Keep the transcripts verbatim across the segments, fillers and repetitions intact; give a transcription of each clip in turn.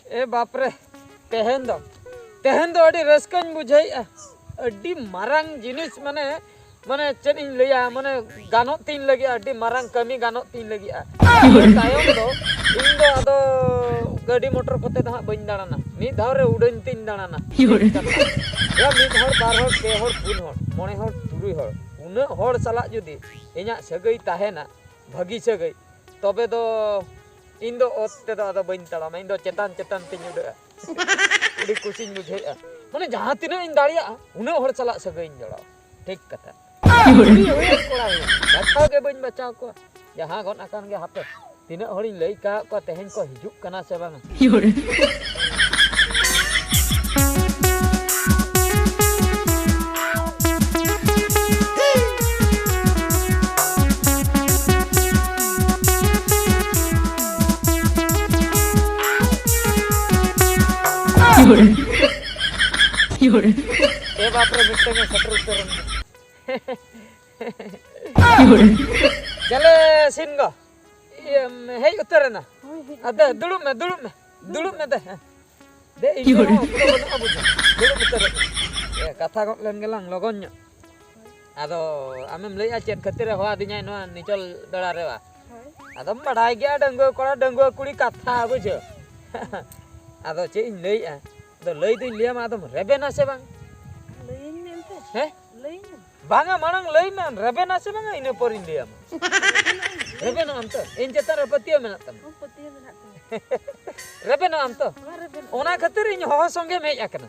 ᱮ ᱵᱟᱯᱨᱮ, ᱛᱮᱦᱮᱧ ᱫᱚ, ᱛᱮᱦᱮᱧ ᱫᱚ ᱟᱹᱰᱤ ᱨᱟᱹᱥᱠᱟᱹᱧ ᱵᱩᱡᱷᱟᱹᱣᱮᱫᱼᱟ᱾ ᱟᱹᱰᱤ ᱢᱟᱨᱟᱝ ᱡᱤᱱᱤᱥ, ᱢᱟᱱᱮ, ᱢᱟᱱᱮ ᱪᱮᱫ ᱤᱧ ᱞᱟᱹᱭᱟ, ᱢᱟᱱᱮ ᱜᱟᱱᱚᱜ ᱛᱤᱧ ᱞᱟᱹᱜᱤᱫ, ᱟᱹᱰᱤ ᱢᱟᱨᱟᱝ ᱠᱟᱹᱢᱤ ᱜᱟᱱᱚᱜ ᱛᱤᱧ ᱞᱟᱹᱜᱤᱫᱼᱟ᱾ ᱤᱱᱟᱹ ᱛᱟᱭᱚᱢ ᱫᱚ ᱤᱧ ᱫᱚ ᱟᱫᱚ ᱜᱟᱹᱰᱤ ᱢᱚᱴᱚᱨ ᱠᱚᱛᱮ ᱫᱚ ᱦᱟᱸᱜ ᱵᱟᱹᱧ ᱫᱟᱬᱟᱱᱟ, ᱢᱤᱫ ᱫᱷᱟᱣ ᱨᱮ ᱩᱰᱟᱹᱱ ᱛᱤᱧ ᱫᱟᱬᱟᱱᱟ᱾ ᱤᱭᱟᱹ, ᱢᱤᱫ ᱦᱚᱲ, ᱵᱟᱨ ᱦᱚᱲ, ᱯᱮ ᱦᱚᱲ, ᱯᱩᱱ ᱦᱚᱲ, ᱢᱚᱬᱮ ᱦᱚᱲ, ᱛᱩᱨᱩᱭ ᱦᱚᱲ, ᱩᱱᱟᱹᱜ ᱦᱚᱲ ᱥᱟᱞᱟᱜ ᱡᱩᱫᱤ ᱤᱧᱟᱹᱜ ᱥᱟᱹᱜᱟᱹᱭ ᱛᱟᱦᱮᱱᱟ, ᱵᱷᱟᱹᱜᱤ ᱥᱟᱹᱜᱟᱹᱭ, ᱛᱚᱵᱮ ᱫᱚ ᱤᱧ ᱫᱚ ᱚᱛ ᱛᱮᱫᱚ ᱟᱫᱚ ᱵᱟᱹᱧ ᱛᱟᱲᱟᱢᱟ, ᱤᱧ ᱫᱚ ᱪᱮᱛᱟᱱ ᱪᱮᱛᱟᱱ ᱛᱮᱧ ᱩᱰᱟᱹᱜᱼᱟ᱾ ᱟᱹᱰᱤ ᱠᱩᱥᱤᱧ ᱵᱩᱡᱷᱟᱹᱣᱮᱫᱼᱟ, ᱢᱟᱱᱮ ᱡᱟᱦᱟᱸ ᱛᱤᱱᱟᱹᱜ ᱤᱧ ᱫᱟᱲᱮᱭᱟᱜᱼᱟ ᱩᱱᱟᱹᱜ ᱦᱚᱲ ᱥᱟᱞᱟᱜ ᱥᱟᱹᱜᱟᱹᱭᱤᱧ ᱡᱚᱲᱟᱣᱟ᱾ ᱴᱷᱤᱠ ᱠᱟᱛᱷᱟ᱾ ᱠᱩᱲᱤ ᱦᱩᱭᱮᱱ ᱠᱚᱲᱟ ᱦᱩᱭᱮᱱ, ᱵᱟᱪᱷᱟᱣ ᱜᱮ ᱵᱟᱹᱧ ᱵᱟᱪᱷᱟᱣ ᱠᱚᱣᱟ, ᱡᱟᱦᱟᱸ ᱜᱚᱫ ᱟᱠᱟᱱ ᱜᱮ᱾ ᱦᱟᱯᱮ, ᱛᱤᱱᱟᱹᱜ ᱦᱚᱲᱤᱧ ᱞᱟᱹᱭ ᱠᱟᱜ ᱠᱚᱣᱟ, ᱛᱮᱦᱮᱧ ᱠᱚ ᱦᱤᱡᱩᱜ ᱠᱟᱱᱟ ᱥᱮ ᱵᱟᱝᱟ? ᱮ ᱵᱟᱯᱨᱮ, ᱢᱤᱫᱴᱟᱝ ᱮ ᱥᱮᱴᱮᱨ ᱩᱛᱟᱹᱨᱮᱱ ᱫᱚ᱾ ᱪᱟᱞᱮ ᱥᱤᱱ ᱜᱚ᱾ ᱤᱭᱟᱹ, ᱦᱮᱡ ᱩᱛᱟᱹᱨᱮᱱᱟ᱾ ᱦᱳᱭ, ᱦᱮᱡ ᱟᱫᱚ ᱩᱛᱟᱹᱨᱮᱱᱟ᱾ ᱫᱩᱲᱩᱵ ᱢᱮ, ᱫᱩᱲᱩᱵ ᱢᱮ, ᱫᱩᱲᱩᱵ ᱢᱮ ᱫᱮ, ᱦᱮᱸ᱾ ᱫᱮ, ᱤᱧ ᱴᱷᱮᱱ ᱦᱚᱸ ᱚᱠᱛᱚ ᱵᱟᱹᱱᱩᱜᱼᱟ, ᱵᱩᱡᱷᱟᱹᱣ᱾ ᱫᱩᱲᱩᱵ ᱩᱛᱟᱹᱨᱚᱜ ᱢᱮ᱾ ᱮ, ᱠᱟᱛᱷᱟ ᱜᱚᱫ ᱞᱮᱱ ᱜᱮᱞᱟᱝ ᱞᱚᱜᱚᱱ ᱧᱚᱜ᱾ ᱟᱫᱚ ᱟᱢᱮᱢ ᱞᱟᱹᱭᱮᱜᱼᱟ ᱪᱮᱫ ᱠᱷᱟᱹᱛᱤᱨ ᱮ ᱦᱚᱦᱚ ᱟᱹᱫᱤᱧᱟᱭ ᱱᱚᱣᱟ ᱱᱤᱪᱚᱞ ᱵᱮᱲᱟ ᱨᱮ ᱵᱟ? ᱦᱳᱭ᱾ ᱟᱫᱚᱢ ᱵᱟᱰᱟᱭ ᱜᱮᱭᱟ ᱰᱟᱺᱜᱩᱣᱟᱹ ᱠᱚᱲᱟ, ᱰᱟᱺᱜᱩᱣᱟᱹ ᱠᱩᱲᱤ ᱠᱟᱛᱷᱟ, ᱵᱩᱡᱷᱟᱹᱣ᱾ ᱟᱫᱚ ᱪᱮᱫ ᱤᱧ ᱞᱟᱹᱭᱮᱜᱼᱟ? ᱟᱫᱚ ᱞᱟᱹᱭ ᱫᱩᱧ ᱞᱟᱹᱭᱟᱢᱟ, ᱟᱫᱚᱢ ᱨᱮᱵᱮᱱᱟ ᱥᱮ ᱵᱟᱝ? ᱞᱟᱹᱭᱟᱹᱧ ᱢᱮ ᱮᱱᱛᱮ᱾ ᱦᱮᱸ? ᱞᱟᱹᱭᱟᱹᱧ ᱢᱮ᱾ ᱵᱟᱝᱟ, ᱢᱟᱲᱟᱝ ᱞᱟᱹᱭ ᱢᱮ, ᱨᱮᱵᱮᱱᱟ ᱥᱮ ᱵᱟᱝᱟ, ᱤᱱᱟᱹ ᱯᱚᱨᱤᱧ ᱞᱟᱹᱭᱟᱢᱟ᱾ ᱨᱮᱵᱮᱱᱚᱜ ᱟᱢ ᱛᱚ? ᱤᱧ ᱪᱮᱛᱟᱱ ᱨᱮ ᱯᱟᱹᱛᱭᱟᱹᱣ ᱢᱮᱱᱟᱜ ᱛᱟᱢᱟ? ᱦᱚᱸ, ᱯᱟᱹᱛᱭᱟᱹᱣ ᱢᱮᱱᱟᱜ ᱛᱤᱧᱟ᱾ ᱨᱮᱵᱮᱱᱚᱜ ᱟᱢ ᱛᱚ? ᱵᱟᱝ ᱨᱮᱵᱮᱱ᱾ ᱚᱱᱟ ᱠᱷᱟᱹᱛᱤᱨ ᱤᱧ ᱦᱚᱦᱚ ᱥᱚᱸᱜᱮᱢ ᱦᱮᱡ ᱟᱠᱟᱱᱟ᱾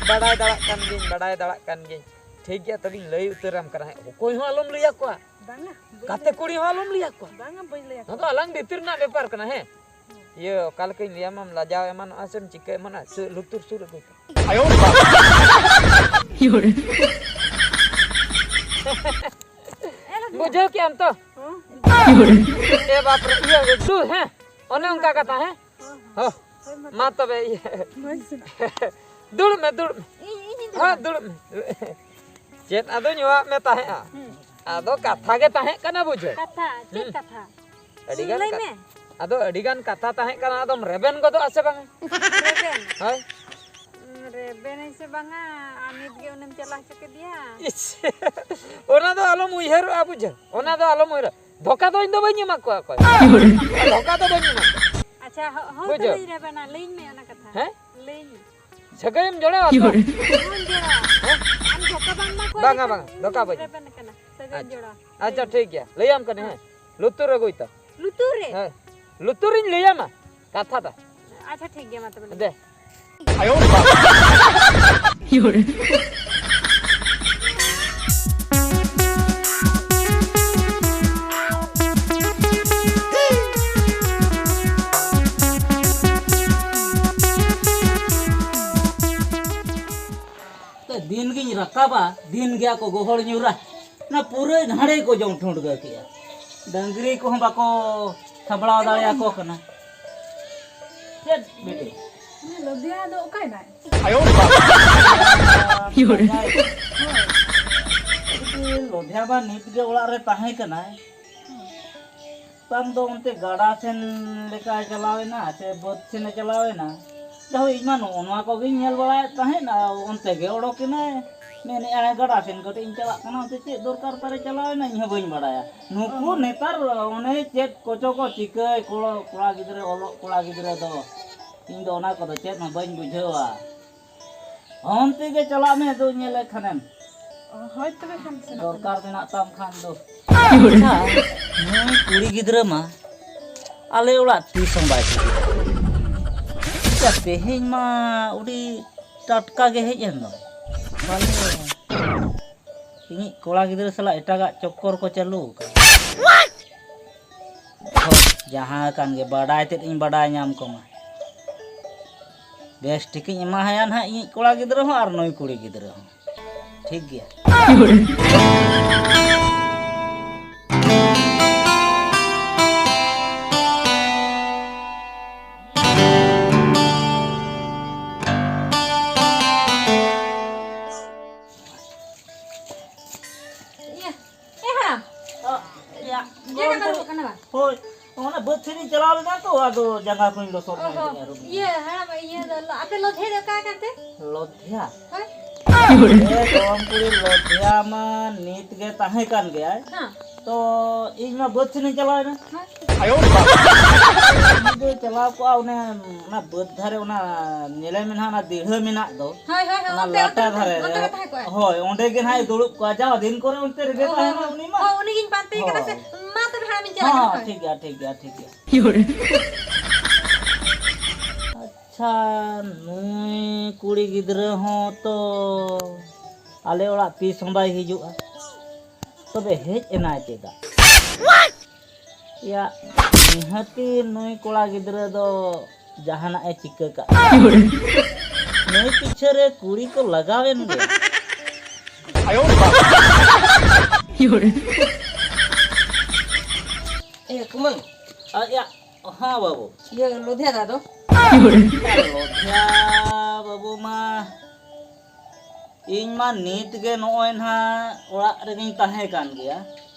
ᱵᱟᱰᱟᱭ ᱫᱟᱲᱟᱜ ᱠᱟᱱ ᱜᱤᱭᱟᱹᱧ, ᱵᱟᱰᱟᱭ ᱫᱟᱲᱟᱜ ᱠᱟᱱ ᱜᱤᱭᱟᱹᱧ᱾ ᱴᱷᱤᱠ ᱜᱮᱭᱟ, ᱛᱚᱵᱮᱧ ᱞᱟᱹᱭ ᱩᱛᱟᱹᱨᱟᱢ ᱠᱟᱱᱟ᱾ ᱦᱮᱸ, ᱚᱠᱚᱭ ᱦᱚᱸ ᱟᱞᱚᱢ ᱞᱟᱹᱭ ᱟᱠᱚᱣᱟ᱾ ᱵᱟᱝᱟ, ᱵᱟᱹᱧ ᱜᱟᱛᱮ ᱞᱟᱹᱭᱟ᱾ ᱠᱩᱲᱤ ᱦᱚᱸ ᱟᱞᱚᱢ ᱞᱟᱹᱭ ᱟᱠᱚᱣᱟ᱾ ᱵᱟᱝᱟ, ᱵᱟᱹᱧ ᱞᱟᱹᱭ ᱟᱠᱚᱣᱟ᱾ ᱱᱚᱣᱟ ᱫᱚ ᱟᱞᱟᱝ ᱵᱷᱤᱛᱤᱨ ᱨᱮᱱᱟᱜ ᱵᱮᱯᱟᱨ ᱠᱟᱱᱟ, ᱦᱮᱸ? ᱤᱭᱟᱹ, ᱚᱠᱟ ᱞᱮᱠᱟᱧ ᱞᱟᱹᱭᱟᱢᱟ, ᱞᱟᱡᱟᱣ ᱮᱢᱟᱱᱚᱜᱼᱟ ᱥᱮᱢ ᱪᱤᱠᱟᱹ ᱮᱢᱟᱱᱟ, ᱥᱩ-, ᱞᱩᱛᱩᱨ ᱥᱩᱨ ᱟᱹᱜᱩᱭ ᱯᱮ᱾ ᱵᱩᱡᱷᱟᱹᱣ ᱠᱮᱜ ᱟᱢ ᱛᱚ? ᱦᱚᱸ᱾ ᱮ ᱵᱟᱯ ᱨᱮ, ᱤᱭᱟᱹ, ᱫᱩ, ᱦᱮᱸ? ᱚᱱᱮ ᱚᱱᱠᱟ ᱠᱟᱛᱷᱟ, ᱦᱮᱸ? ᱦᱚᱸ, ᱦᱚᱸ᱾ ᱦᱚᱸ᱾ ᱦᱳᱭ, ᱢᱟ᱾ ᱢᱟ ᱛᱚᱵᱮ, ᱤᱭᱟᱹ᱾ ᱦᱳᱭ, ᱥᱮ᱾ ᱫᱩᱲᱩᱵ ᱢᱮ, ᱫᱩᱲᱩᱵ ᱢᱮ᱾ ᱤᱧ, ᱤᱧ, ᱤᱧ ᱦᱮᱸ, ᱫᱩᱲᱩᱵ᱾ ᱫᱩᱲᱩᱵ ᱢᱮ᱾ ᱪᱮᱫ ᱟᱫᱚᱧ ᱦᱚᱦᱚᱣᱟᱜ ᱢᱮ ᱛᱟᱦᱮᱸᱜᱼᱟ? ᱦᱩᱸ᱾ ᱟᱫᱚ ᱠᱟᱛᱷᱟ ᱜᱮ ᱛᱟᱦᱮᱸ ᱠᱟᱱᱟ, ᱵᱩᱡᱷᱟᱹᱣ᱾ ᱠᱟᱛᱷᱟ, ᱪᱮᱫ ᱦᱩᱸ᱾ ᱠᱟᱛᱷᱟ? ᱟᱹᱰᱤ ᱜᱟᱱ ᱞᱟᱹᱭ ᱠᱟᱛᱷᱟ᱾ ᱢᱮ᱾ ᱟᱫᱚ ᱟᱹᱰᱤ ᱜᱟᱱ ᱠᱟᱛᱷᱟ ᱛᱟᱦᱮᱸ ᱠᱟᱱᱟ, ᱟᱫᱚᱢ ᱨᱮᱵᱮᱱ ᱜᱚᱫᱚᱜᱼᱟ ᱥᱮ ᱵᱟᱝᱟ? ᱨᱮᱵᱮᱱ? ᱦᱳᱭ᱾ ᱩᱸ, ᱨᱮᱵᱮᱱᱟᱹᱧ ᱥᱮ ᱵᱟᱝᱟ, ᱟᱨ ᱱᱤᱛ ᱜᱮ ᱩᱱᱤᱢ ᱪᱟᱞᱟᱣ ᱦᱚᱪᱚ ᱠᱮᱫᱮᱭᱟ᱾ ᱤᱥ, ᱚᱱᱟ ᱫᱚ ᱟᱞᱚᱢ ᱩᱭᱦᱟᱹᱨᱚᱜᱼᱟ, ᱵᱩᱡᱷᱟᱹᱣ? ᱚᱱᱟ ᱫᱚ ᱟᱞᱚᱢ ᱩᱭᱦᱟᱹᱨᱟ᱾ ᱫᱷᱳᱠᱟ ᱫᱚ ᱤᱧ ᱫᱚ ᱵᱟᱹᱧ ᱮᱢᱟ ᱠᱚᱣᱟ ᱚᱠᱚᱭ᱾ ᱫᱷᱳᱠᱟ ᱫᱚ ᱵᱟᱹᱧ ᱮᱢᱟ ᱠᱚᱣᱟ᱾ ᱟᱪᱪᱷᱟ, ᱦᱚ-, ᱦᱚᱸ ᱵᱩᱡᱷᱟᱹᱣ? ᱛᱚᱵᱮᱧ ᱨᱮᱵᱮᱱᱟ, ᱞᱟᱹᱭᱟᱹᱧ ᱢᱮ ᱚᱱᱟ ᱠᱟᱛᱷᱟ᱾ ᱦᱮᱸ? ᱞᱟᱹᱭᱟᱹᱧ ᱢᱮ᱾ ᱥᱟᱹᱜᱟᱹᱭᱮᱢ ᱡᱚᱲᱟᱣᱟ ᱛᱚ? ᱦᱚᱸᱧ ᱡᱚᱲᱟᱣᱟ᱾ ᱦᱮᱸ? ᱟᱢ ᱫᱷᱳᱠᱟ ᱵᱟᱢ ᱮᱢᱟ ᱠᱚᱣᱟ ᱵᱟᱝᱟ, ᱞᱮᱠᱷᱟᱱ ᱵᱟᱝᱟ, ᱫᱷᱳᱠᱟ ᱵᱟᱹᱧ ᱨᱮᱵᱮᱱ ᱠᱟᱱᱟ᱾ ᱥᱟᱹᱜᱟᱹᱭᱮᱢ ᱟᱪᱪᱷᱟ᱾ ᱡᱚᱲᱟᱣᱟ᱾ ᱟᱪᱪᱷᱟ, ᱞᱟᱹᱭ ᱢᱮ᱾ ᱴᱷᱤᱠ ᱜᱮᱭᱟ, ᱞᱟᱹᱭᱟᱢ ᱠᱟᱹᱱᱟᱹᱧ, ᱦᱮᱸ᱾ ᱞᱩᱛᱩᱨ ᱨᱮ ᱟᱹᱜᱩᱭ ᱛᱟᱢ᱾ ᱞᱩᱛᱩᱨ ᱨᱮ? ᱦᱮᱸ, ᱞᱩᱛᱩᱨ ᱨᱤᱧ ᱞᱟᱹᱭᱟᱢᱟ ᱠᱟᱛᱷᱟ ᱫᱚ᱾ ᱟᱪᱪᱷᱟ, ᱴᱷᱤᱠ ᱜᱮᱭᱟ, ᱢᱟ ᱛᱚᱵᱮ ᱞᱟᱹᱭ ᱫᱮ᱾ ᱢᱮ᱾ ᱫᱤᱱ ᱜᱤᱧ ᱨᱟᱠᱟᱵᱟ, ᱫᱤᱱ ᱜᱮ ᱟᱠᱚ ᱜᱚᱦᱚᱲ ᱧᱩᱨᱟ᱾ ᱚᱱᱟ ᱯᱩᱨᱟᱹ ᱜᱷᱟᱸᱲᱮ ᱠᱚ ᱡᱚᱢ ᱴᱷᱩᱸᱰᱜᱟᱹ ᱠᱮᱜᱼᱟ᱾ ᱰᱟᱹᱝᱨᱤ ᱠᱚᱦᱚᱸ ᱵᱟᱠᱚ ᱥᱟᱢᱵᱲᱟᱣ ᱫᱟᱲᱮᱭᱟᱠᱚ ᱠᱟᱱᱟ᱾ ᱪᱮᱫ ᱵᱤᱴᱤ? ᱩᱱᱤ ᱞᱚᱫᱷᱤᱭᱟ ᱫᱚ ᱚᱠᱟᱭ ᱱᱟᱭ? ᱟᱭᱳ ᱵᱟᱵᱟ᱾ ᱦᱳᱭ᱾ ᱞᱚᱫᱷᱤᱭᱟ ᱢᱟ ᱱᱤᱛ ᱜᱮ ᱚᱲᱟᱜ ᱨᱮ ᱛᱟᱦᱮᱸ ᱠᱟᱱᱟᱭ᱾ ᱵᱟᱝ ᱫᱚ ᱚᱱᱛᱮ ᱜᱟᱰᱟ ᱥᱮᱱ ᱞᱮᱠᱟᱭ ᱪᱟᱞᱟᱣ ᱮᱱᱟ, ᱥᱮ ᱵᱟᱹᱫᱽ ᱥᱮᱱᱮ ᱪᱟᱞᱟᱣ ᱮᱱᱟ᱾ ᱡᱟᱭᱦᱳᱠ, ᱤᱧ ᱢᱟ ᱱᱚᱜᱼᱚ ᱱᱚᱣᱟ ᱠᱚᱜᱮᱧ ᱧᱮᱞ ᱵᱟᱲᱟᱭᱮᱫ ᱛᱟᱦᱮᱸᱫ, ᱟᱨ ᱚᱱᱛᱮ ᱜᱮ ᱚᱰᱚᱠ ᱮᱱᱟᱭ᱾ ᱢᱮᱱᱮᱫᱼᱟᱭ, "ᱜᱟᱰᱟ ᱥᱮᱱ ᱠᱟᱹᱴᱤᱡ ᱤᱧ ᱪᱟᱞᱟᱜ ᱠᱟᱱᱟ, ᱚᱱᱛᱮ ᱪᱮᱫ ᱫᱚᱨᱠᱟᱨ ᱛᱟᱨᱮ ᱪᱟᱞᱟᱣ ᱮᱱᱟ, ᱤᱧ ᱦᱚᱸ ᱵᱟᱹᱧ ᱵᱟᱲᱟᱭᱟ᱾" ᱱᱩᱠᱩ ᱱᱮᱛᱟᱨ ᱚᱱᱮ ᱪᱮᱫ ᱠᱚᱪᱚ ᱠᱚ ᱪᱤᱠᱟᱹᱭ, ᱠᱚᱲᱟ, ᱠᱚᱲᱟ ᱜᱤᱫᱽᱨᱟᱹ, ᱚᱞᱚᱜ ᱠᱚᱲᱟ ᱜᱤᱫᱽᱨᱟᱹ ᱫᱚ᱾ ᱤᱧ ᱫᱚ ᱚᱱᱟ ᱠᱚᱫᱚ ᱪᱮᱫ ᱦᱚᱸ ᱵᱟᱹᱧ ᱵᱩᱡᱷᱟᱹᱣᱟ᱾ ᱚᱱᱛᱮ ᱜᱮ ᱪᱟᱞᱟᱜ ᱢᱮ, ᱟᱫᱚ ᱧᱮᱞᱮ ᱠᱷᱟᱱᱮᱢ᱾ ᱚ, ᱦᱳᱭ, ᱛᱚᱵᱮ ᱠᱷᱟᱱ ᱥᱮᱱᱚᱜ ᱫᱚᱨᱠᱟᱨ ᱠᱟᱱᱟ᱾ ᱢᱮᱱᱟᱜ ᱛᱟᱢ ᱠᱷᱟᱱ ᱫᱚ᱾ ᱟᱪᱪᱷᱟ, ᱱᱩᱭ ᱠᱩᱲᱤ ᱜᱤᱫᱽᱨᱟᱹ ᱢᱟ ᱟᱞᱮ ᱚᱲᱟᱜ ᱛᱤᱥ ᱦᱚᱸ ᱵᱟᱭ ᱦᱤᱡᱩᱜᱼᱟ᱾ ᱟᱪᱪᱷᱟ, ᱛᱮᱦᱮᱧ ᱢᱟ ᱟᱹᱰᱤ ᱴᱟᱴᱠᱟ ᱜᱮ ᱦᱮᱡ ᱮᱱ ᱫᱚ᱾ ᱯᱟᱞᱮ ᱤᱧᱤᱡ ᱠᱚᱲᱟ ᱜᱤᱫᱽᱨᱟᱹ ᱥᱟᱞᱟᱜ ᱮᱴᱟᱜᱟᱜ ᱪᱚᱠᱠᱚᱨ ᱠᱚ ᱪᱟᱹᱞᱩ ᱟᱠᱟᱫᱟ᱾ ᱦᱳᱭ, ᱡᱟᱦᱟᱸ ᱠᱟᱱ ᱜᱮ, ᱵᱟᱰᱟᱭ ᱛᱮᱫ ᱤᱧ ᱵᱟᱰᱟᱭ ᱧᱟᱢ ᱠᱚᱢᱟ᱾ ᱵᱮᱥ ᱴᱷᱤᱠᱤᱧ ᱮᱢᱟᱦᱟᱭᱟ ᱱᱟᱦᱟᱜ ᱤᱧᱤᱡ ᱠᱚᱲᱟ ᱜᱤᱫᱽᱨᱟᱹ ᱦᱚᱸ ᱟᱨ ᱱᱩᱭ ᱠᱩᱲᱤ ᱜᱤᱫᱽᱨᱟᱹ ᱦᱚᱸ᱾ ᱴᱷᱤᱠ ᱜᱮᱭᱟ᱾ ᱤᱭᱟᱹ, ᱮ ᱦᱟᱲᱟᱢ᱾ ᱚ, ᱭᱟ᱾ ᱪᱮᱫ ᱞᱮᱠᱟ ᱨᱩᱣᱟᱹᱜ ᱠᱟᱱᱟ ᱵᱟ? ᱦᱳᱭ, ᱚᱱᱟ ᱵᱟᱹᱫᱽ ᱥᱮᱫ ᱤᱧ ᱪᱟᱞᱟᱣ ᱟᱫᱚ ᱡᱟᱸᱜᱟ ᱠᱚᱧ ᱞᱚᱥᱚᱫ ᱚ ᱧᱚᱜ ᱦᱚᱸ᱾ ᱮᱫᱟ, ᱟᱹᱨᱩᱵ ᱧᱚᱜ᱾ ᱤᱭᱟᱹ, ᱦᱟᱲᱟᱢ, ᱤᱭᱟᱹ ᱫᱚ, ᱟᱯᱮ ᱞᱚᱫᱷᱮ ᱫᱚ ᱚᱠᱟ ᱠᱟᱱ ᱛᱮ? ᱞᱚᱫᱷᱭᱟ? ᱦᱳᱭ᱾ ᱮ, ᱜᱚᱲᱚᱢ ᱠᱩᱲᱤ, ᱞᱚᱫᱷᱭᱟ ᱢᱟ ᱱᱤᱛ ᱜᱮ ᱛᱟᱦᱮᱸ ᱠᱟᱱ ᱜᱮᱭᱟᱭ᱾ ᱦᱮᱸ᱾ ᱛᱚ, ᱤᱧ ᱢᱟ ᱵᱟᱹᱫᱽ ᱥᱮᱱᱤᱧ ᱪᱟᱞᱟᱣ ᱮᱱᱟ᱾ ᱦᱮᱸ᱾ ᱩᱱᱤ ᱫᱚᱭ ᱪᱟᱞᱟᱣ ᱠᱚᱜᱼᱟ, ᱚᱱᱮ, ᱚᱱᱟ ᱵᱟᱹᱫᱽ ᱫᱷᱟᱨᱮ, ᱚᱱᱟ ᱧᱮᱞᱮ ᱢᱮ ᱱᱟᱦᱟᱜ, ᱚᱱᱟ ᱫᱤᱲᱦᱟᱹ ᱢᱮᱱᱟᱜ ᱫᱚ᱾ ᱦᱳᱭ, ᱦᱳᱭ, ᱦᱳᱭ, ᱚᱱᱟ ᱚᱱᱛᱮ, ᱞᱟᱴᱟ ᱚᱱᱛᱮ, ᱫᱷᱟᱨᱮ ᱚᱱᱛᱮ ᱨᱮ᱾ ᱨᱮ ᱛᱟᱦᱮᱸ ᱠᱚᱜᱼᱟᱭ᱾ ᱦᱳᱭ, ᱚᱸᱰᱮ ᱜᱮ ᱱᱟᱦᱟᱜ ᱮ ᱫᱩᱲᱩᱵ ᱠᱚᱜᱼᱟ᱾ ᱡᱟᱣ ᱫᱤᱱ ᱠᱚᱨᱮ ᱚᱱᱛᱮ ᱨᱮᱜᱮ ᱚ, ᱛᱟᱦᱮᱱᱟ ᱦᱚᱸ, ᱩᱱᱤ ᱢᱟ᱾ ᱦᱚᱸ, ᱩᱱᱤ ᱜᱤᱧ ᱯᱟᱱᱛᱮ ᱠᱟᱱᱟ ᱦᱚᱸ, ᱥᱮ᱾ ᱦᱚᱸ, ᱢᱟ ᱛᱚᱵᱮ ᱦᱟᱲᱟᱢᱤᱧ ᱪᱟᱞᱟᱜ ᱦᱚᱸ, ᱠᱟᱱᱟ᱾ ᱴᱷᱤᱠ ᱜᱮᱭᱟ, ᱴᱷᱤᱠ ᱜᱮᱭᱟ, ᱴᱷᱤᱠ ᱜᱮᱭᱟ᱾ ᱟᱪᱪᱷᱟ, ᱱᱩᱭ ᱠᱩᱲᱤ ᱜᱤᱫᱽᱨᱟᱹ ᱦᱚᱸ ᱛᱚ ᱟᱞᱮ ᱚᱲᱟᱜ ᱛᱤᱥ ᱦᱚᱸ ᱵᱟᱭ ᱦᱤᱡᱩᱜᱼᱟ᱾ ᱛᱚᱵᱮ ᱦᱮᱡ ᱮᱱᱟᱭ ᱪᱮᱫᱟᱜ? ᱭᱟ, ᱱᱤᱦᱟᱹᱛᱤ ᱱᱩᱭ ᱠᱚᱲᱟ ᱜᱤᱫᱽᱨᱟᱹ ᱫᱚ ᱡᱟᱦᱟᱱᱟᱜ ᱮ ᱪᱤᱠᱟᱹ ᱠᱟᱜᱼᱟ᱾ ᱱᱩᱭ ᱯᱤᱪᱷᱟᱹ ᱨᱮ ᱠᱩᱲᱤ ᱠᱚ ᱞᱟᱜᱟᱣᱮᱱ ᱜᱮ᱾ ᱮ, ᱠᱩᱢᱟᱹᱝ᱾ ᱟ, ᱭᱟ, ᱦᱚᱸ ᱵᱟᱹᱵᱩ᱾ ᱤᱭᱟᱹ, ᱞᱚᱫᱷᱭᱟ ᱫᱟ ᱫᱚ? ᱞᱚᱫᱷᱭᱟ ᱵᱟᱹᱵᱩ ᱢᱟ, ᱤᱧ ᱢᱟ ᱱᱤᱛ ᱜᱮ ᱱᱚᱜᱼᱚᱭ ᱱᱟᱦᱟᱜ ᱚᱲᱟᱜ ᱨᱮᱜᱮᱧ ᱛᱟᱦᱮᱸ ᱠᱟᱱ ᱜᱮᱭᱟ᱾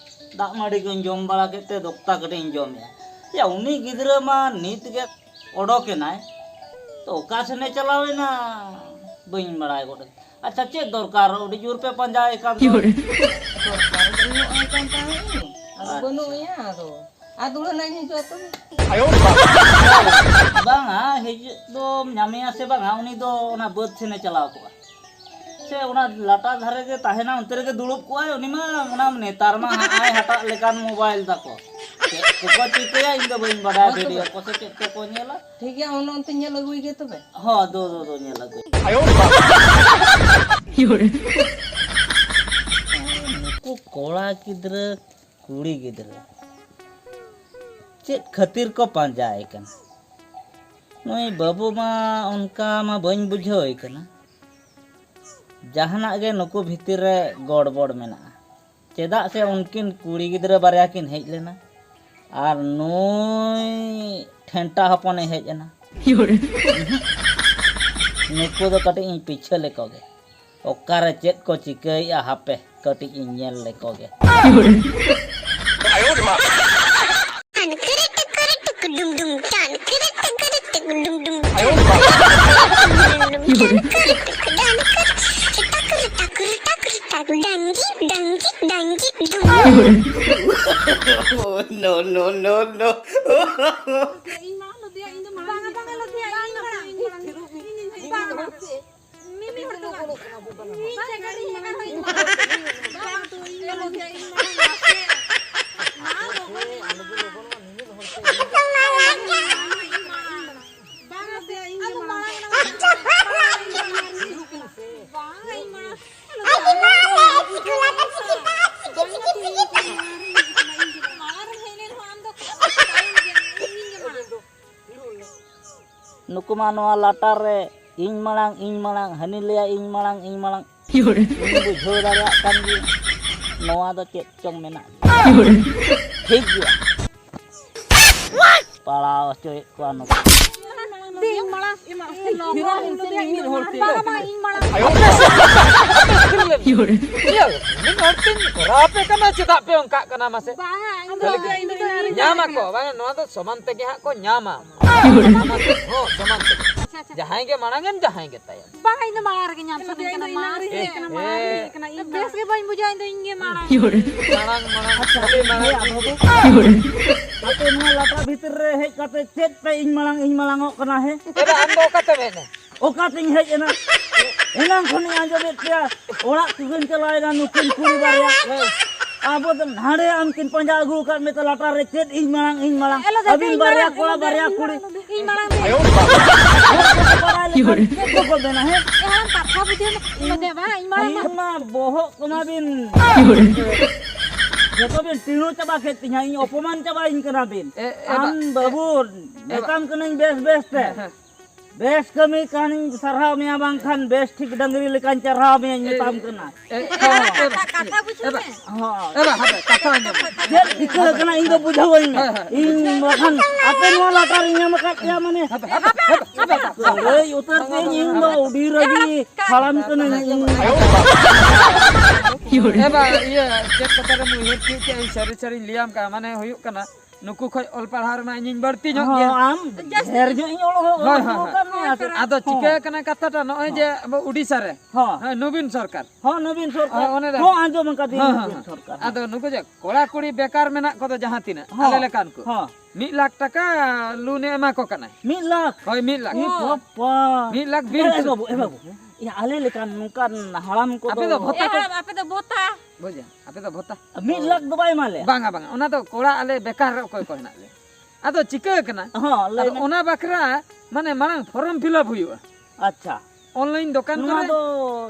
ᱫᱟᱜ ᱢᱟᱹᱰᱤ ᱠᱚᱧ ᱡᱚᱢ ᱵᱟᱲᱟ ᱠᱮᱫ ᱛᱮ ᱫᱚᱠᱛᱟ ᱠᱟᱹᱴᱤᱡ ᱤᱧ ᱡᱚᱢᱮᱜᱼᱟ᱾ ᱭᱟ, ᱩᱱᱤ ᱜᱤᱫᱽᱨᱟᱹ ᱢᱟ ᱱᱤᱛ ᱜᱮ ᱚᱰᱚᱠᱮᱱᱟᱭ᱾ ᱛᱚ ᱚᱠᱟ ᱥᱮᱱᱮ ᱪᱟᱞᱟᱣᱮᱱᱟ? ᱵᱟᱹᱧ ᱵᱟᱲᱟᱭ ᱜᱚᱫ ᱠᱟᱫᱟ᱾ ᱟᱪᱪᱷᱟ, ᱪᱮᱫ ᱫᱚᱨᱠᱟᱨ? ᱟᱹᱰᱤ ᱡᱳᱨ ᱯᱮ ᱯᱟᱸᱡᱟᱭᱮ ᱠᱟᱱ ᱫᱚ᱾ ᱫᱚᱨᱠᱟᱨ ᱫᱚ ᱱᱚᱜᱼᱚᱭ ᱠᱟᱱ ᱛᱟᱦᱮᱸᱫ᱾ ᱟᱫᱚ ᱟᱪᱪᱷᱟ᱾ ᱵᱟᱹᱱᱩᱜ ᱮᱭᱟ, ᱟᱫᱚ᱾ ᱟᱨ ᱫᱩᱲᱦᱟᱹ ᱱᱟᱜ ᱦᱤᱡᱩᱜᱼᱟ ᱛᱚᱵᱮ᱾ ᱵᱟᱝᱟ, ᱦᱤᱡᱩᱜ ᱫᱚᱢ ᱧᱟᱢᱮᱭᱟ ᱥᱮ ᱵᱟᱝᱟ, ᱩᱱᱤ ᱫᱚ ᱚᱱᱟ ᱵᱟᱹᱫᱽ ᱥᱮᱱᱮ ᱪᱟᱞᱟᱣ ᱠᱚᱜᱼᱟ᱾ ᱥᱮ ᱚᱱᱟ ᱞᱟᱴᱟ ᱫᱷᱟᱨᱮ ᱜᱮ ᱛᱟᱦᱮᱱᱟ, ᱚᱱᱛᱮ ᱨᱮᱜᱮ ᱫᱩᱲᱩᱵ ᱠᱚᱜᱼᱟᱭ᱾ ᱩᱱᱤ ᱢᱟ ᱚᱱᱟ ᱱᱮᱛᱟᱨ ᱢᱟ ᱦᱟᱸᱜ ᱟᱭ ᱦᱟᱴᱟᱜ ᱞᱮᱠᱟᱱ ᱢᱳᱵᱟᱭᱤᱞ ᱛᱟᱠᱚ᱾ ᱪᱮᱫ ᱠᱚᱠᱚ ᱪᱤᱠᱟᱹᱭᱟ, ᱤᱧ ᱫᱚ ᱵᱟᱹᱧ ᱵᱟᱰᱟᱭᱟ᱾ ᱦᱳᱭ ᱛᱚᱵᱮ᱾ ᱵᱷᱤᱰᱤᱭᱳ ᱠᱚ ᱥᱮ ᱪᱮᱫ ᱠᱚᱠᱚ ᱧᱮᱞᱟ᱾ ᱴᱷᱤᱠ ᱜᱮᱭᱟ, ᱚᱱ-, ᱚᱱᱛᱮ ᱧᱮᱞ ᱟᱹᱜᱩᱭ ᱜᱮ ᱛᱚᱵᱮ᱾ ᱦᱚᱸ, ᱫᱩ, ᱫᱩ, ᱫᱩ, ᱧᱮᱞ ᱟᱹᱜᱩᱭ᱾ ᱱᱩᱠᱩ ᱠᱚᱲᱟ ᱜᱤᱫᱽᱨᱟᱹ, ᱠᱩᱲᱤ ᱜᱤᱫᱽᱨᱟᱹ ᱪᱮᱫ ᱠᱷᱟᱹᱛᱤᱨ ᱠᱚ ᱯᱟᱸᱡᱟᱭᱮ ᱠᱟᱱᱟ? ᱱᱩᱭ ᱵᱟᱹᱵᱩ ᱢᱟ ᱚᱱᱠᱟ ᱢᱟ ᱵᱟᱹᱧ ᱵᱩᱡᱷᱟᱹᱣᱮ ᱠᱟᱱᱟ᱾ ᱡᱟᱦᱟᱱᱟᱜ ᱜᱮ ᱱᱩᱠᱩ ᱵᱷᱤᱛᱤᱨ ᱨᱮ ᱜᱚᱲᱵᱚᱲ ᱢᱮᱱᱟᱜᱼᱟ᱾ ᱪᱮᱫᱟᱜ ᱥᱮ ᱩᱱᱠᱤᱱ ᱠᱩᱲᱤ ᱜᱤᱫᱽᱨᱟᱹ ᱵᱟᱨᱭᱟ ᱠᱤᱱ ᱦᱮᱡ ᱞᱮᱱᱟ ᱟᱨ ᱱᱩᱭ ᱴᱷᱮᱱᱴᱟ ᱦᱚᱯᱚᱱᱮ ᱦᱮᱡ ᱮᱱᱟ᱾ ᱱᱩᱠᱩ ᱫᱚ ᱠᱟᱹᱴᱤᱡ ᱤᱧ ᱯᱤᱪᱷᱟᱹ ᱞᱮᱠᱚ ᱜᱮ᱾ ᱚᱠᱟᱨᱮ ᱪᱮᱫ ᱠᱚ ᱪᱤᱠᱟᱹᱭᱮᱫᱼᱟ, ᱦᱟᱯᱮ ᱠᱟᱹᱴᱤᱡ ᱤᱧ ᱧᱮᱞ ᱞᱮᱠᱚ ᱜᱮ᱾ Oh, no, no, no, no. ᱤᱧ ᱢᱟᱲᱟᱝ ᱞᱚᱫᱮᱭᱟ, ᱤᱧ ᱫᱚ ᱢᱟᱲᱟᱝ ᱵᱟᱝᱟ, ᱵᱟᱝᱟ, ᱞᱚᱫᱮᱭᱟ, ᱤᱧ ᱢᱟᱲᱟᱝ, ᱤᱧ ᱢᱟᱲᱟᱝ, ᱤᱧ ᱢᱟᱲᱟᱝ᱾ ᱵᱟᱝᱟ᱾ ᱢᱤᱢᱤ ᱦᱚᱲ ᱫᱚ ᱵᱟᱝ᱾ ᱤᱧ ᱡᱟᱭᱜᱟ ᱨᱮ ᱤᱧ ᱢᱟᱲᱟᱝ, ᱤᱧ ᱢᱟᱲᱟᱝ᱾ ᱵᱟᱝᱟ ᱛᱚ, ᱤᱧ ᱫᱚ ᱞᱚᱫᱮᱭᱟ, ᱤᱧ ᱢᱟᱲᱟᱝ᱾ ᱢᱟ ᱜᱚᱜᱚ, ᱤᱧ ᱢᱟᱲᱟᱝ᱾ ᱵᱟᱝᱟ ᱥᱮ, ᱤᱧ ᱜᱮ ᱢᱟᱲᱟᱝ᱾ ᱵᱟᱝᱟ, ᱤᱧ ᱢᱟᱲᱟᱝ᱾ ᱱᱩᱠᱩ ᱢᱟ ᱱᱚᱣᱟ ᱞᱟᱴᱟᱨ ᱨᱮ ᱤᱧ ᱢᱟᱲᱟᱝ, ᱤᱧ ᱢᱟᱲᱟᱝ, ᱦᱟᱹᱱᱤ ᱞᱟᱹᱭᱟ ᱤᱧ ᱢᱟᱲᱟᱝ, ᱤᱧ ᱢᱟᱲᱟᱝ᱾ ᱤᱧ ᱵᱩᱡᱷᱟᱹᱣ ᱫᱟᱲᱮᱭᱟᱜ ᱠᱟᱱ ᱜᱮ, ᱱᱚᱣᱟ ᱫᱚ ᱪᱮᱫ ᱪᱚᱝ ᱢᱮᱱᱟᱜ ᱜᱮᱭᱟ᱾ ᱴᱷᱤᱠ ᱜᱮᱭᱟ, ᱯᱟᱲᱟᱣ ᱦᱚᱪᱚᱭᱮᱫ ᱠᱚᱣᱟ ᱱᱩᱠᱩ᱾ ᱤᱧ ᱢᱟᱲᱟᱝ, ᱤᱧ ᱢᱟᱲᱟᱝ, ᱤᱧ ᱢᱟᱲᱟᱝ᱾ ᱢᱤᱫ ᱦᱚᱲ ᱛᱮ᱾ ᱵᱟᱝᱟ, ᱵᱟᱝᱟ, ᱤᱧ ᱢᱟᱲᱟᱝ᱾ ᱤᱭᱟᱹ, ᱢᱤᱫ ᱦᱚᱲ ᱛᱮᱧ ᱠᱚᱨᱟᱣ ᱟᱯᱮ ᱠᱟᱱᱟ, ᱪᱮᱫᱟᱜ ᱯᱮ ᱚᱱᱠᱟᱜ ᱠᱟᱱᱟ ᱢᱟᱥᱮ? ᱵᱟᱝᱟ, ᱤᱧ ᱫᱚ ᱠᱷᱟᱹᱞᱤ ᱤᱧ ᱫᱚ ᱧᱟᱢ ᱟᱠᱚ, ᱵᱟᱝᱟ, ᱱᱚᱣᱟ ᱫᱚ ᱥᱚᱢᱟᱱ ᱛᱮᱜᱮ ᱦᱟᱸᱜ ᱠᱚ ᱧᱟᱢᱟ᱾ ᱦᱚᱸ, ᱥᱚᱢᱟᱱ ᱛᱮᱜᱮ᱾ ᱟᱪᱪᱷᱟ, ᱟᱪᱪᱷᱟ᱾ ᱡᱟᱦᱟᱸᱭ ᱜᱮ ᱢᱟᱲᱟᱝ ᱮᱱ, ᱡᱟᱦᱟᱸᱭ ᱜᱮ ᱛᱟᱭᱚᱢ᱾ ᱵᱟᱝᱟ, ᱤᱧ ᱫᱚ ᱢᱟᱲᱟᱝ ᱨᱮᱜᱮ ᱧᱟᱢ ᱥᱟᱱᱟᱧ ᱠᱟᱱᱟ, ᱢᱟᱲᱟᱝ ᱨᱮᱜᱮ ᱦᱮᱡ ᱠᱟᱱᱟ, ᱢᱟᱲᱟᱝ ᱨᱮᱜᱮ ᱦᱮᱡ ᱠᱟᱱᱟ, ᱤᱧ ᱫᱚ᱾ ᱵᱮᱥ ᱜᱮ ᱵᱟᱹᱧ ᱵᱩᱡᱷᱟᱹᱣᱟ, ᱤᱧ ᱫᱚ ᱤᱧ ᱜᱮ ᱢᱟᱲᱟᱝ᱾ ᱢᱟᱲᱟᱝ, ᱢᱟᱲᱟᱝ, ᱟᱪᱪᱷᱟ, ᱠᱷᱟᱹᱞᱤ ᱢᱟᱲᱟᱝ ᱦᱮᱸ, ᱜᱮ᱾ ᱟᱯᱮ ᱱᱚᱣᱟ ᱞᱟᱴᱟ ᱵᱷᱤᱛᱤᱨ ᱨᱮ ᱦᱮᱡ ᱠᱟᱛᱮ ᱪᱮᱫ ᱯᱮ ᱤᱧ ᱢᱟᱲᱟᱝ, ᱤᱧ ᱢᱟᱲᱟᱝ ᱚᱜ ᱠᱟᱱᱟ, ᱦᱮᱸ? ᱮ ᱵᱟ, ᱟᱢ ᱫᱚ ᱚᱠᱟᱛᱮᱢ ᱦᱮᱡ ᱮᱱᱟ? ᱚᱠᱟᱛᱤᱧ ᱦᱮᱡ ᱮᱱᱟ? ᱮᱱᱟᱝ ᱠᱷᱚᱱᱤᱧ ᱟᱸᱡᱚᱢᱮᱫ ᱯᱮᱭᱟ, ᱚᱲᱟᱜ ᱠᱚᱜᱮᱧ ᱪᱟᱞᱟᱣᱮᱱᱟ, ᱱᱩᱠᱤᱱ ᱠᱩᱲᱤ ᱵᱟᱨᱭᱟ᱾ ᱟᱵᱚ ᱫᱚ ᱱᱟᱰᱮ ᱟᱢ ᱠᱤᱱ ᱯᱟᱸᱡᱟ ᱟᱹᱜᱩ ᱟᱠᱟᱫ ᱢᱮᱛᱮ ᱞᱟᱴᱟᱨ ᱨᱮ ᱪᱮᱫ ᱤᱧ ᱢᱟᱲᱟᱝ, ᱤᱧ ᱢᱟᱲᱟᱝ᱾ ᱮ, ᱞᱚᱫᱮ ᱫᱚ ᱟᱹᱵᱤᱱ ᱤᱧ ᱵᱟᱨᱭᱟ ᱢᱟᱲᱟᱝ, ᱠᱚᱲᱟ, ᱤᱧ ᱵᱟᱨᱭᱟ ᱢᱟᱲᱟᱝ, ᱠᱩᱲᱤ᱾ ᱤᱧ ᱢᱟᱲᱟᱝ ᱫᱚ᱾ ᱦᱚᱲ ᱠᱚᱠᱚ ᱵᱟᱲᱟᱭ ᱞᱮᱠᱷᱟᱱ ᱪᱮᱫ ᱠᱚᱠᱚ ᱢᱮᱱᱟ, ᱦᱮᱸ? ᱮ, ᱦᱟᱲᱟᱢ, ᱠᱟᱛᱷᱟ ᱵᱩᱡᱷᱟᱹᱣ ᱢᱮ, ᱞᱚᱫᱮ ᱵᱟᱝ, ᱤᱧ ᱢᱟᱲᱟᱝ ᱟᱹᱵᱤᱱ ᱢᱟ᱾ ᱢᱟ ᱵᱚᱦᱚᱜ ᱠᱚᱢᱟ ᱵᱤᱱ᱾ ᱡᱚᱛᱚ ᱵᱤᱱ ᱴᱤᱲᱩ ᱪᱟᱵᱟ ᱠᱮᱫ ᱛᱤᱧᱟ, ᱤᱧ ᱚᱯᱚᱢᱟᱱ ᱪᱟᱵᱟᱭᱤᱧ ᱠᱟᱱᱟ ᱵᱤᱱ᱾ ᱮ, ᱮ, ᱟᱢ ᱵᱟ-, ᱵᱟᱹᱵᱩ, ᱮ, ᱵᱟ-, ᱢᱮᱛᱟᱢ ᱠᱟᱹᱱᱟᱹᱧ ᱵᱮᱥ ᱵᱮᱥ ᱛᱮ᱾ ᱦᱮᱸ, ᱦᱮᱸ᱾ ᱵᱮᱥ ᱠᱟᱹᱢᱤ ᱠᱟᱹᱱᱟᱹᱧ, ᱥᱟᱨᱦᱟᱣ ᱢᱮᱭᱟ, ᱵᱟᱝᱠᱷᱟᱱ ᱵᱮᱥ ᱴᱷᱤᱠ ᱰᱟᱹᱝᱨᱤ ᱞᱮᱠᱟᱧ ᱪᱟᱨᱦᱟᱣ ᱢᱮᱭᱟ, ᱤᱧ ᱢᱮᱛᱟᱢ ᱠᱟᱱᱟ᱾ ᱮ, ᱮ, ᱦᱚᱸ᱾ ᱮ, ᱵᱟ, ᱠᱟᱛᱷᱟ ᱵᱩᱡᱷᱟᱹᱣ ᱮ, ᱵᱟ, ᱢᱮ᱾ ᱮ, ᱵᱟ, ᱦᱟᱯᱮ, ᱠᱟᱛᱷᱟ ᱟᱸᱡᱚᱢ ᱢᱮ᱾ ᱪᱮᱫ ᱪᱤᱠᱟᱹ ᱠᱟᱱᱟ ᱤᱧ ᱫᱚ ᱵᱩᱡᱷᱟᱹᱣᱟᱹᱧ ᱢᱮ᱾ ᱦᱮᱸ, ᱦᱮᱸ᱾ ᱤᱧ ᱵᱟᱠᱷᱟᱱ ᱟᱯᱮ ᱱᱚᱣᱟ ᱞᱟᱴᱟᱨᱤᱧ ᱧᱟᱢ ᱟᱠᱟᱫ ᱯᱮᱭᱟ ᱢᱟᱱᱮ᱾ ᱦᱟᱯᱮ, ᱦᱟᱯᱮ, ᱦᱟᱯᱮ, ᱦᱟᱯᱮ᱾ ᱞᱟᱹᱭ ᱩᱛᱟᱹᱨ ᱛᱮ ᱤᱧ ᱫᱚ ᱟᱹᱰᱤ ᱨᱟᱹᱜᱤ ᱦᱟᱲᱟᱢ ᱠᱟᱹᱱᱟᱹᱧ ᱤᱧ᱾ ᱮ, ᱵᱟ, ᱤᱭᱟᱹ, ᱪᱮᱫ ᱠᱟᱛᱷᱟ ᱨᱮᱢ ᱩᱭᱦᱟᱹᱨ ᱠᱮᱫ ᱪᱮᱫ ᱤᱧ ᱥᱟᱹᱨᱤ ᱥᱟᱹᱨᱤᱧ ᱞᱟᱹᱭᱟᱢ ᱠᱟᱱᱟ, ᱢᱟᱱᱮ ᱦᱩᱭᱩᱜ ᱠᱟᱱᱟ, ᱱᱩᱠᱩ ᱠᱷᱚᱡ ᱚᱞ ᱯᱟᱲᱦᱟᱣ ᱨᱮᱢᱟ ᱤᱧᱤᱧ ᱵᱟᱹᱲᱛᱤ ᱧᱚᱜ ᱦᱚᱸ, ᱜᱮᱭᱟ᱾ ᱟᱢ ᱡᱟᱹᱥᱛᱤ᱾ ᱰᱷᱮᱨ ᱧᱚᱜ ᱤᱧ ᱚᱞ ᱦᱚ-, ᱦᱳᱭ, ᱚᱞ ᱦᱳᱭ, ᱦᱚ ᱦᱳᱭ᱾ ᱠᱟᱜ ᱢᱮᱭᱟ᱾ ᱟᱫᱚ ᱦᱚᱸ᱾ ᱪᱤᱠᱟᱹ ᱠᱟᱱᱟ ᱠᱟᱛᱷᱟᱴᱟ, ᱱᱚᱜᱼᱚᱭ ᱦᱚᱸ᱾ ᱡᱮ ᱟᱵᱚ ᱩᱰᱤᱥᱟ ᱨᱮ, ᱦᱚᱸ᱾ ᱦᱮᱸ, ᱱᱚᱵᱤᱱ ᱥᱚᱨᱠᱟᱨ᱾ ᱦᱚᱸ, ᱱᱚᱵᱤᱱ ᱥᱚᱨᱠᱟᱨ᱾ ᱦᱳᱭ, ᱚᱱᱮ ᱨᱮ᱾ ᱦᱚᱸ, ᱟᱸᱡᱚᱢ ᱟᱠᱟᱫᱤᱧ ᱦᱚᱸ, ᱦᱚᱸ, ᱱᱚᱵᱤᱱ ᱦᱚᱸ᱾ ᱥᱚᱨᱠᱟᱨ᱾ ᱟᱫᱚ ᱱᱩᱠᱩ ᱡᱮ ᱠᱚᱲᱟ ᱠᱩᱲᱤ ᱵᱮᱠᱟᱨ ᱢᱮᱱᱟᱜ ᱠᱚᱫᱚ ᱡᱟᱦᱟᱸ ᱛᱤᱱᱟᱹᱜ, ᱦᱚᱸ᱾ ᱟᱞᱮ ᱞᱮᱠᱟᱱ ᱠᱚ᱾ ᱦᱚᱸ᱾ ᱢᱤᱫ ᱞᱟᱠᱷ ᱴᱟᱠᱟ ᱞᱳᱱ ᱮ ᱮᱢᱟ ᱠᱚ ᱠᱟᱱᱟᱭ᱾ ᱢᱤᱫ ᱞᱟᱠᱷ? ᱦᱳᱭ, ᱢᱤᱫ ᱞᱟᱠᱷ᱾ ᱮ ᱵᱟᱯᱟ᱾ ᱢᱤᱫ ᱞᱟᱠᱷ ᱵᱤᱱ ᱮ ᱥᱩᱫ᱾ ᱵᱟᱹᱵᱩ, ᱮ ᱵᱟᱹᱵᱩ᱾ ᱤᱭᱟᱹ, ᱟᱞᱮ ᱞᱮᱠᱟᱱ ᱱᱚᱝᱠᱟᱱ ᱦᱟᱲᱟᱢ ᱠᱚᱫᱚ ᱟᱯᱮ ᱫᱚ ᱮ ᱵᱷᱚᱛᱟ ᱠᱚ ᱦᱟᱲᱟᱢ, ᱟᱯᱮ ᱫᱚ ᱵᱷᱚᱛᱟ᱾ ᱵᱩᱡᱷᱟᱹᱣ? ᱟᱯᱮ ᱫᱚ ᱵᱷᱚᱛᱟ᱾ ᱢᱤᱫ ᱞᱟᱠᱷ ᱫᱚ ᱵᱟᱭ ᱮᱢᱟ ᱞᱮᱭᱟ᱾ ᱵᱟᱝᱟ, ᱵᱟᱝᱟ, ᱚᱱᱟ ᱫᱚ ᱠᱚᱲᱟ ᱟᱞᱮ ᱵᱮᱠᱟᱨ ᱨᱮ ᱚᱠᱚᱭ ᱠᱚ ᱦᱮᱱᱟᱜ ᱞᱮᱭᱟ᱾ ᱟᱫᱚ ᱪᱤᱠᱟᱹ ᱠᱟᱱᱟ? ᱦᱚᱸ, ᱞᱟᱹᱭ ᱟᱫᱚ ᱢᱮ᱾ ᱚᱱᱟ ᱵᱟᱠᱷᱨᱟ ᱢᱟᱱᱮ ᱢᱟᱲᱟᱝ ᱯᱷᱚᱨᱚᱢ ᱯᱷᱤᱞᱟᱯ ᱦᱩᱭᱩᱜᱼᱟ᱾ ᱟᱪᱪᱷᱟ᱾ ᱚᱱᱞᱟᱭᱤᱱ ᱫᱚᱠᱟᱱ ᱱᱚᱣᱟ ᱠᱚᱨᱮ᱾ ᱫᱚ,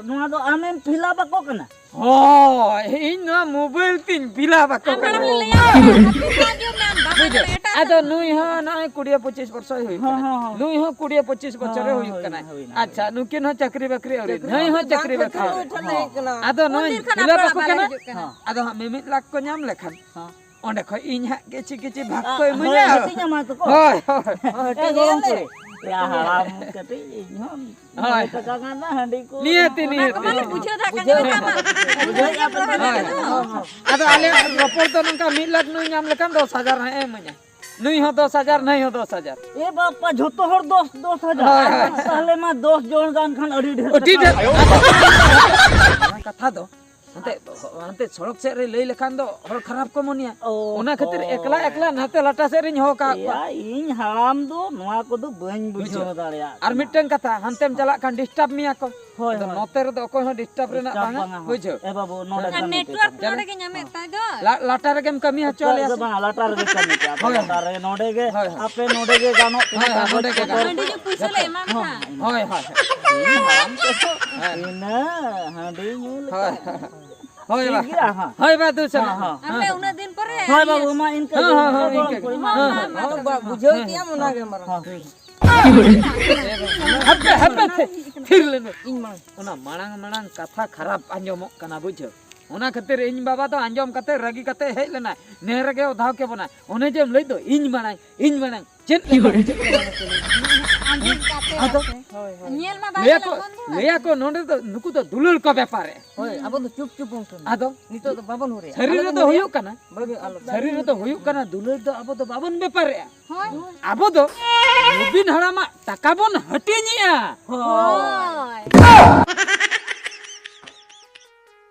ᱱᱚᱣᱟ ᱫᱚ ᱟᱢᱮᱢ ᱯᱷᱤᱞᱟᱯ ᱟᱠᱚ ᱠᱟᱱᱟ? ᱦᱳᱭ, ᱤᱧ ᱱᱚᱣᱟ ᱢᱳᱵᱟᱭᱤᱞ ᱛᱤᱧ ᱯᱷᱤᱞᱟᱯ ᱟᱠᱚ ᱟᱢ ᱠᱟᱱᱟ᱾ ᱢᱟᱲᱟᱝ ᱞᱟᱹᱭ ᱟᱢ ᱠᱟᱱᱟ, ᱟᱢ ᱵᱩᱡᱷᱟᱹᱣ? ᱮᱴᱟᱜ ᱟᱫᱚ ᱥᱮᱫ ᱱᱩᱭ ᱦᱚᱸ ᱱᱚᱜᱼᱚᱭ ᱠᱩᱲᱤ ᱯᱚᱸᱪᱤᱥ ᱵᱚᱪᱷᱚᱨ ᱦᱩᱭᱩᱜ ᱦᱚᱸ, ᱠᱟᱱᱟ᱾ ᱦᱚᱸ, ᱦᱚᱸ᱾ ᱱᱩᱭ ᱦᱚᱸ ᱠᱩᱲᱤ ᱯᱚᱸᱪᱤᱥ ᱵᱚᱪᱷᱚᱨ ᱦᱚᱸ, ᱦᱩᱭᱩᱜ ᱦᱩᱭᱱᱟ, ᱠᱟᱱᱟ᱾ ᱦᱩᱭᱱᱟ, ᱟᱪᱪᱷᱟ, ᱦᱩᱭᱱᱟ᱾ ᱱᱩᱠᱤᱱ ᱦᱚᱸ ᱪᱟᱹᱠᱨᱤ ᱵᱟᱹᱠᱨᱤ ᱟᱹᱣᱨᱤ᱾ ᱪᱟᱹᱠᱨᱤ ᱱᱩᱭ ᱦᱚᱸ ᱵᱟᱹᱠᱨᱤ ᱪᱟᱹᱠᱨᱤ ᱵᱟᱹᱠᱨᱤ ᱟᱹᱣᱨᱤ᱾ ᱩᱱᱤ ᱴᱷᱮᱱ ᱦᱮᱡ ᱠᱟᱱᱟ᱾ ᱟᱫᱚ ᱱᱚᱜᱼᱚᱭ ᱩᱱᱫᱤᱱ ᱠᱷᱚᱱ ᱯᱷᱤᱞᱟᱯ ᱟᱯᱲᱟᱜ ᱟᱠᱚ ᱵᱟᱞᱮ ᱠᱟᱱᱟ᱾ ᱦᱤᱡᱩᱜ ᱠᱟᱱᱟ᱾ ᱦᱚᱸ᱾ ᱟᱫᱚ ᱦᱟᱸᱜ ᱢᱤᱢᱤᱫ ᱞᱟᱠᱷ ᱠᱚ ᱧᱟᱢ ᱞᱮᱠᱷᱟᱱ᱾ ᱦᱚᱸ᱾ ᱚᱸᱰᱮ ᱠᱷᱚᱡ ᱤᱧ ᱦᱟᱸᱜ ᱠᱤᱪᱷᱤ ᱠᱤᱪᱷᱤ ᱵᱷᱟᱜᱽ ᱠᱚ ᱟ, ᱤᱢᱟᱹᱧᱟ᱾ ᱦᱳᱭ, ᱦᱟᱹᱴᱤᱧ ᱟᱢᱟ ᱛᱚᱠᱚ᱾ ᱦᱳᱭ, ᱦᱳᱭ᱾ ᱦᱳᱭ, ᱦᱟᱹᱴᱤᱧ ᱮ ᱜᱚᱢᱠᱮ, ᱟᱢᱟᱞᱮ᱾ ᱭᱟ ᱦᱟᱲᱟᱢ ᱠᱟᱹᱴᱤᱡ ᱤᱧ ᱦᱚᱸ ᱦᱳᱭ᱾ ᱢᱚᱬᱮ ᱴᱟᱠᱟ ᱜᱟᱱ ᱫᱚ ᱦᱟᱺᱰᱤ ᱠᱚ᱾ ᱱᱤᱦᱟᱹᱛᱤ, ᱚᱱᱟ ᱱᱤᱦᱟᱹᱛᱤ᱾ ᱠᱚᱢᱟ ᱞᱮ ᱵᱩᱡᱷᱟᱹᱣ ᱫᱟ, ᱠᱷᱟᱱ ᱵᱩᱡᱷᱟᱹᱣ ᱚᱱᱟ ᱢᱟ᱾ ᱵᱩᱡᱷᱟᱹᱣ ᱫᱟ᱾ ᱦᱳᱭ᱾ ᱟᱫᱚ ᱟᱞᱮ ᱨᱚᱯᱚᱲ ᱫᱚ ᱱᱚᱝᱠᱟ, ᱢᱤᱫ ᱞᱟᱠᱷ ᱱᱩᱭ ᱧᱟᱢ ᱞᱮᱠᱷᱟᱱ ᱫᱚᱥ ᱦᱟᱡᱟᱨ ᱦᱟᱸᱜ ᱮ ᱤᱢᱟᱹᱧᱟ᱾ ᱱᱩᱭ ᱦᱚᱸ ᱫᱚᱥ ᱦᱟᱡᱟᱨ, ᱱᱩᱭ ᱦᱚᱸ ᱫᱚᱥ ᱦᱟᱡᱟᱨ᱾ ᱮ ᱵᱟᱯᱟ, ᱡᱷᱚᱛᱚ ᱦᱚᱲ ᱫᱚᱥ, ᱫᱚᱥ ᱦᱟᱡᱟᱨ᱾ ᱦᱳᱭ, ᱦᱳᱭ᱾ ᱛᱟᱦᱞᱮ ᱢᱟ ᱫᱚᱥ ᱡᱚᱱ ᱜᱟᱱ ᱠᱷᱟᱱ ᱟᱹᱰᱤ ᱰᱷᱮᱨ ᱟᱹᱰᱤ ᱠᱟᱛᱷᱟ᱾ ᱰᱷᱮᱨ᱾ ᱚᱱᱟ ᱠᱟᱛᱷᱟ ᱫᱚ ᱦᱟᱱᱛᱮ, ᱦᱟᱱᱛᱮ ᱥᱚᱲᱚᱠ ᱥᱮᱫ ᱨᱮ ᱞᱟᱹᱭ ᱞᱮᱠᱷᱟᱱ ᱫᱚ ᱦᱚᱲ ᱠᱷᱟᱨᱟᱯ ᱠᱚ ᱢᱚᱱᱮᱭᱟ᱾ ᱚ, ᱚᱱᱟ ᱠᱷᱟᱹᱛᱤᱨ ᱚ᱾ ᱮᱠᱞᱟ ᱮᱠᱞᱟ ᱱᱟᱛᱮ ᱞᱟᱴᱟ ᱥᱮᱫ ᱨᱤᱧ ᱦᱚᱦᱚ ᱠᱟᱜ ᱠᱚᱣᱟ᱾ ᱮᱭᱟ, ᱤᱧ ᱦᱟᱲᱟᱢ ᱫᱚ ᱱᱚᱣᱟ ᱠᱚᱫᱚ ᱵᱟᱹᱧ ᱵᱩᱡᱷᱟᱹᱣ ᱵᱩᱡᱷᱟᱹᱣ᱾ ᱫᱟᱲᱮᱭᱟᱜ ᱟᱨ ᱠᱟᱱᱟ᱾ ᱢᱤᱫᱴᱟᱝ ᱠᱟᱛᱷᱟ, ᱦᱟᱱᱛᱮᱢ ᱪᱟᱞᱟᱜ ᱠᱷᱟᱱ ᱰᱤᱥᱴᱟᱵᱽ ᱢᱮᱭᱟ ᱠᱚ᱾ ᱦᱳᱭ, ᱟᱫᱚ ᱦᱳᱭ᱾ ᱱᱚᱛᱮ ᱨᱮᱫᱚ ᱚᱠᱚᱭ ᱦᱚᱸ ᱰᱤᱥᱴᱟᱵᱽ ᱨᱮᱱᱟᱜ ᱰᱤᱥᱴᱟᱵᱽ ᱵᱟᱝᱟ, ᱵᱟᱝᱟ᱾ ᱵᱩᱡᱷᱟᱹᱣ? ᱮ ᱵᱟᱵᱩ, ᱱᱚᱰᱮ ᱦᱮᱸ᱾ ᱠᱟᱹᱢᱤ ᱯᱮ ᱱᱮᱴᱣᱟᱨᱠ ᱛᱟᱦᱞᱮ᱾ ᱱᱚᱰᱮ ᱜᱮ ᱧᱟᱢᱮᱫ ᱛᱟᱭ ᱫᱚ᱾ ᱞᱟ-, ᱞᱟᱴᱟ ᱨᱮᱜᱮᱢ ᱠᱟᱹᱢᱤ ᱦᱚᱪᱚ ᱞᱮᱭᱟ ᱥᱮ? ᱵᱟᱝᱟ, ᱞᱟᱴᱟ ᱨᱮᱜᱮ ᱠᱟᱹᱢᱤ ᱯᱮ᱾ ᱟᱯᱮ ᱦᱳᱭ᱾ ᱞᱟᱴᱟ ᱨᱮ, ᱱᱚᱰᱮ ᱜᱮ, ᱦᱳᱭ, ᱦᱳᱭ᱾ ᱟᱯᱮ ᱱᱚᱰᱮ ᱜᱮ ᱦᱳᱭ, ᱦᱳᱭ, ᱜᱟᱱᱚᱜ ᱠᱟᱱᱟ, ᱱᱚᱰᱮ ᱜᱮ ᱠᱟᱜᱚᱡᱽ ᱜᱟᱱᱚᱜ᱾ ᱯᱚᱛᱚᱨ᱾ ᱦᱟᱺᱰᱤ ᱧᱩ ᱯᱩᱭᱥᱟᱹ ᱞᱮ ᱡᱚᱛᱚ᱾ ᱮᱢᱟᱢ ᱦᱚᱸ, ᱠᱟᱱᱟ᱾ ᱦᱳᱭ, ᱦᱳᱭ᱾ ᱤᱧ ᱦᱟᱲᱟᱢ ᱠᱚᱫᱚ ᱦᱳᱭ᱾ ᱤᱱᱟᱹ ᱦᱟᱺᱰᱤ ᱧᱩ ᱞᱮᱠᱟ᱾ ᱦᱳᱭ᱾ ᱦᱳᱭ ᱴᱷᱤᱠ ᱵᱟ᱾ ᱜᱮᱭᱟ, ᱦᱮᱸ᱾ ᱦᱳᱭ ᱵᱟ, ᱫᱩ ᱥᱮᱱᱟ᱾ ᱦᱮᱸ, ᱦᱮᱸ᱾ ᱟᱯᱮ ᱩᱱᱟᱹᱜ ᱫᱤᱱ ᱯᱚᱨᱮ ᱦᱳᱭ ᱤᱭᱟᱹ ᱵᱟᱹᱵᱩ, ᱢᱟ ᱤᱱᱠᱟᱹ ᱦᱮᱸ, ᱜᱮ᱾ ᱦᱮᱸ, ᱦᱮᱸ, ᱦᱮᱸ, ᱤᱱᱠᱟᱹ ᱜᱮ᱾ ᱦᱮᱸ, ᱦᱮᱸ᱾ ᱦᱮᱸ, ᱵᱟ, ᱵᱩᱡᱷᱟᱹᱣ ᱠᱮᱜᱼᱟᱢ, ᱚᱱᱟ ᱜᱮ ᱢᱟᱨᱟᱝ᱾ ᱦᱮᱸ᱾ ᱦᱟᱯᱮ, ᱦᱟᱯᱮ, ᱛᱷᱤ-, ᱛᱷᱤᱨ ᱞᱮᱱ ᱵᱮᱱ᱾ ᱤᱧ ᱢᱟᱲᱟᱝ᱾ ᱚᱱᱟ ᱢᱟᱲᱟᱝ, ᱢᱟᱲᱟᱝ ᱠᱟᱛᱷᱟ ᱠᱷᱟᱨᱟᱯ ᱟᱸᱡᱚᱢᱚᱜ ᱠᱟᱱᱟ, ᱵᱩᱡᱷᱟᱹᱣ? ᱚᱱᱟ ᱠᱷᱟᱹᱛᱤᱨ ᱤᱧ ᱵᱟᱵᱟ ᱫᱚ ᱟᱸᱡᱚᱢ ᱠᱟᱛᱮ, ᱨᱟᱹᱜᱤ ᱠᱟᱛᱮ ᱦᱮᱡ ᱞᱮᱱᱟᱭ᱾ ᱱᱮ ᱨᱮᱜᱮ ᱚᱫᱷᱟᱣ ᱠᱮᱵᱚᱱᱟᱭ᱾ ᱚᱱᱮ ᱡᱮᱢ ᱞᱟᱹᱭ ᱫᱚ, ᱤᱧ ᱢᱟᱲᱟᱝ, ᱤᱧ ᱢᱟᱲᱟᱝ᱾ ᱪᱮᱫ ᱞᱮᱠᱟ ᱵᱩᱡᱷᱟᱹᱜ ᱠᱟᱱᱟ ᱢᱟᱥᱮ ᱞᱟᱹᱭ ᱢᱮ? ᱟᱸᱡᱚᱢ ᱠᱟᱛᱮ᱾ ᱟᱫᱚ ᱧᱮᱞ ᱢᱟ ᱵᱟᱭ ᱞᱟᱹᱭᱟ ᱠᱚ, ᱧᱮᱞᱚᱜ ᱠᱟᱱ ᱫᱚ᱾ ᱞᱟᱹᱭᱟ ᱠᱚ ᱱᱚᱰᱮ ᱫᱚ ᱱᱩᱠᱩ ᱫᱚ ᱫᱩᱞᱟᱹᱲ ᱠᱚ ᱵᱮᱯᱟᱨᱮ᱾ ᱦᱳᱭ, ᱟᱵᱚ ᱫᱚ ᱪᱩᱯ ᱪᱩᱯ ᱵᱚᱱ ᱠᱟᱹᱢᱤᱭᱟ᱾ ᱟᱫᱚ ᱱᱤᱛᱚᱜ ᱫᱚ ᱵᱟᱵᱚᱱ ᱦᱩᱨᱤᱭᱟ᱾ ᱥᱟᱹᱨᱤ ᱟᱞᱚ ᱨᱮᱫᱚ ᱵᱚᱱ ᱦᱩᱨᱤᱭᱟ᱾ ᱦᱩᱭᱩᱜ ᱠᱟᱱᱟ, ᱵᱟᱹᱵᱤ, ᱟᱞᱚ᱾ ᱥᱟᱹᱨᱤ ᱨᱮᱫᱚ ᱦᱩᱭᱩᱜ ᱠᱟᱱᱟ, ᱫᱩᱞᱟᱹᱲ ᱫᱚ ᱟᱵᱚ ᱫᱚ ᱵᱟᱵᱚᱱ ᱵᱮᱯᱟᱨᱮᱜᱼᱟ᱾ ᱦᱳᱭ᱾ ᱟᱵᱚ ᱫᱚ ᱨᱚᱵᱤᱱ ᱦᱟᱲᱟᱢᱟᱜ ᱴᱟᱠᱟ ᱵᱚᱱ ᱦᱟᱹᱴᱤᱧᱮᱜᱼᱟ᱾ ᱦᱳᱭ᱾